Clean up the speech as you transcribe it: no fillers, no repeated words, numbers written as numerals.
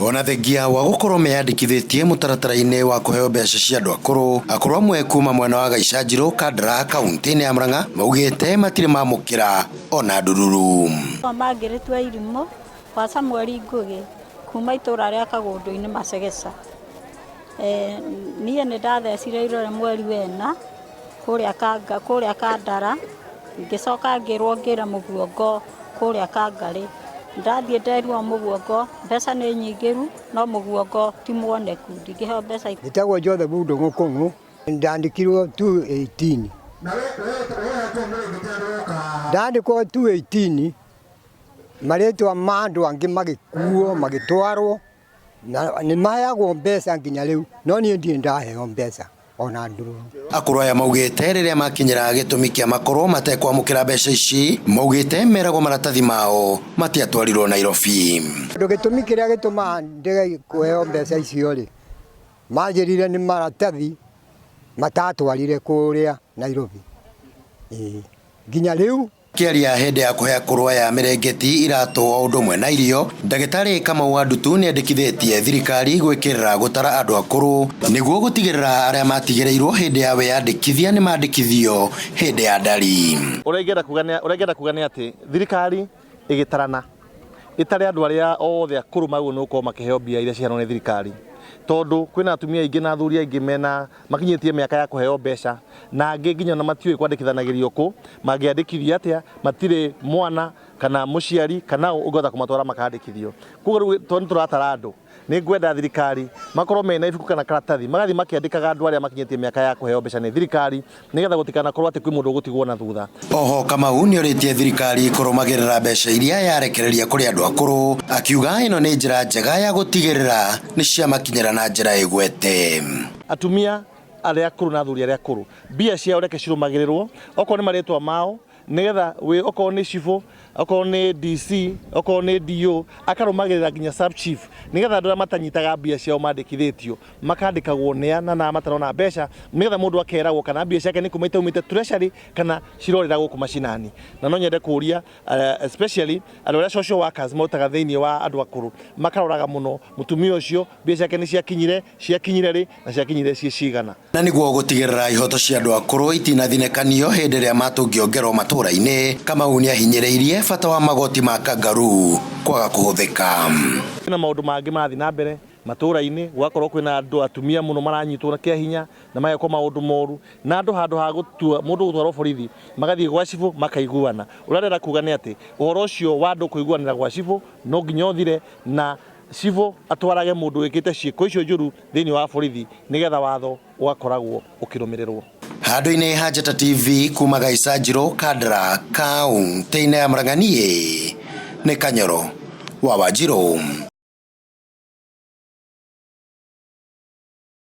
Ona thengia wa gũkorwo meyandĩkithĩtie mũtaratara-inĩ wa kũheo mbeca cia andũ akũrũ, akũrũ amwe kuma mwena wa Gaicanjirũ, Kandara, kaunti-inĩ ya Murang'a maugĩte matirĩ mamũkĩra ona ndururu. Mangĩrĩtua irimũ kwa Samuel Ngũgĩ kuma itũra rĩa Kagũndũ-inĩ Macegeca. Niĩ nĩ ndathecire irore mweri wena kũrĩa Kanga, kũrĩa Kandara, ngĩcoka ngĩrwo ngĩre mũguongo kũrĩa Kangarĩ. Ndathiĩ nderwo mũguongo mbeca nĩ nyingĩru no mũguongo ti muoneku, ndingĩheo mbeca. Njĩtagwo Joseph Ndũng'ũ Kũng'ũ, ndandĩkirwo 218. Ndandĩkwo 218 marĩtwa ma andũ angĩ magĩkuo magĩtwarwo na nĩ maheagwo mbeca nginya rĩu, no niĩ ndirĩ ndaheo mbeca ona ndururu. Akũrũ aya maugĩte rĩrĩa makinyĩra gĩtũmi kĩa makorwo matekwamũkĩra mbeca ici, maugĩte meragwo maratathi mao matiatwarirwo Nairobi. Tondũ gĩtũmi kĩrĩa gĩtũmaga ndege kũheo mbeca icio rĩ, manjĩrire nĩ maratathi matatwarire kũrĩa Nairobi. Ĩĩ, nginya rĩu. Kĩaria hĩndĩ ya kũhe akũrũ aya mĩrengeti, iratũ o ũndũ ũmwe na irio, ndagĩtarĩ Kamau wa Ndutu nĩendekithĩtie thirikari gwĩkĩrĩra gũtara andũ akũrũ nĩguo gũtigĩrĩra arĩa matigĩrĩirwo hĩndĩ ya wĩyandĩkithia nĩmandĩkithio hĩndĩ ya ndari. Ũrĩa ingĩenda kuga nĩ atĩ thirikari ĩgĩtarana ĩtare andũ arĩa othe akũrũ magĩrĩirwo nĩ gũkorwo makĩheo mbia iria ciheanagwo nĩ thirikari, tondũ kwĩna atumia aingĩ na athuri aingĩ mena makinyĩtie mĩaka ya kũheo mbeca, na angĩ nginya ona matiũĩ kwandĩkithanagĩrio kũ, mangĩandĩkithio atĩa, matirĩ mwana kana mũciari kana ũ ũngĩhota kũmatwara makandĩkithio. Koguo rĩu tondũ nĩ tũratara andũ, nĩ ngwenda thirikari makorwo mena ibuku kana karatathi magathiĩ makĩandĩkaga andũ arĩa makinyĩtie mĩaka ya kũheo mbeca nĩ thirikari, nĩgetha gũtikanakorwo atĩ kwĩ mũndũ ũgũtigwo na thutha. Oho Kamau nĩorĩtie thirikari kũrũmagĩrĩra mbeca iria yarekereria kũrĩ andũ akũrũ, akiuga ĩno nĩ njĩra njega ya gũtigĩrĩra nĩ ciamakinyĩra na njĩra ĩgwete. Atumia arĩa akũrũ na athuri arĩa akũrũ, mbia ciao reke cirũmagĩrĩrwo, okorwo nĩ marĩtwa mao, nĩgetha wĩ okorwo nĩ cibũ, okorwo nĩ DC, okorwo nĩ DO, akarũmagĩrĩra nginya sub chief, nĩgetha andũ arĩa matanyitaga mbia ciao mandĩkithĩtio, makandĩkagwo nĩa na na matarona mbeca, nĩgetha mũndũ akeragwo kana mbia ciake nĩ kuma itaumĩte treasury kana cirorĩra gũkũ macinani. Na no nyende kũria especially andũ arĩa social workers marutaga thĩinĩ wa andũ akũrũ, makaroraga mũno mũtumia ũcio mbia ciake nĩ ciakinyire, ciakinyire rĩ na ciakinyire ciĩ cigana. Na nĩguo gũtigĩrĩra ihoto cia andũ akũrũ itinathinĩkanio hĩndĩ ĩrĩa matũngio ngero matũũra-inĩ, Kamau nĩahinyĩrĩirie bata wa magoti ma kangaroo kwaga kũhũthĩka. Kwĩna maũndũ mangĩ marathiĩ na mbere matũũra-inĩ, gũgakorwo kwĩna andũ atumia mũno maranyitwo na kĩa hinya na magekwo maũndũ moru, na andũ handũ ha gũtua mũndũ gũtwarwo borithi magathiĩ gwa cibũ makaiguana. Ũrĩa ndĩrenda kuga nĩ atĩ ũhoro ũcio wa andũ kũiguanĩra gwa cibũ no nginya ũthire na cibũ atwarage mũndũ wĩkĩte ciĩko icio njũru thĩinĩ wa borithi nĩgetha watho ũgakoragwo ũkĩrũmĩrĩrwo. Handũ-inĩ ha Njata TV kuma Gaicanjirũ, Kandara, kaunti-inĩ ya Murang'a, niĩ nĩ Kanyoro wa Wanjirũ.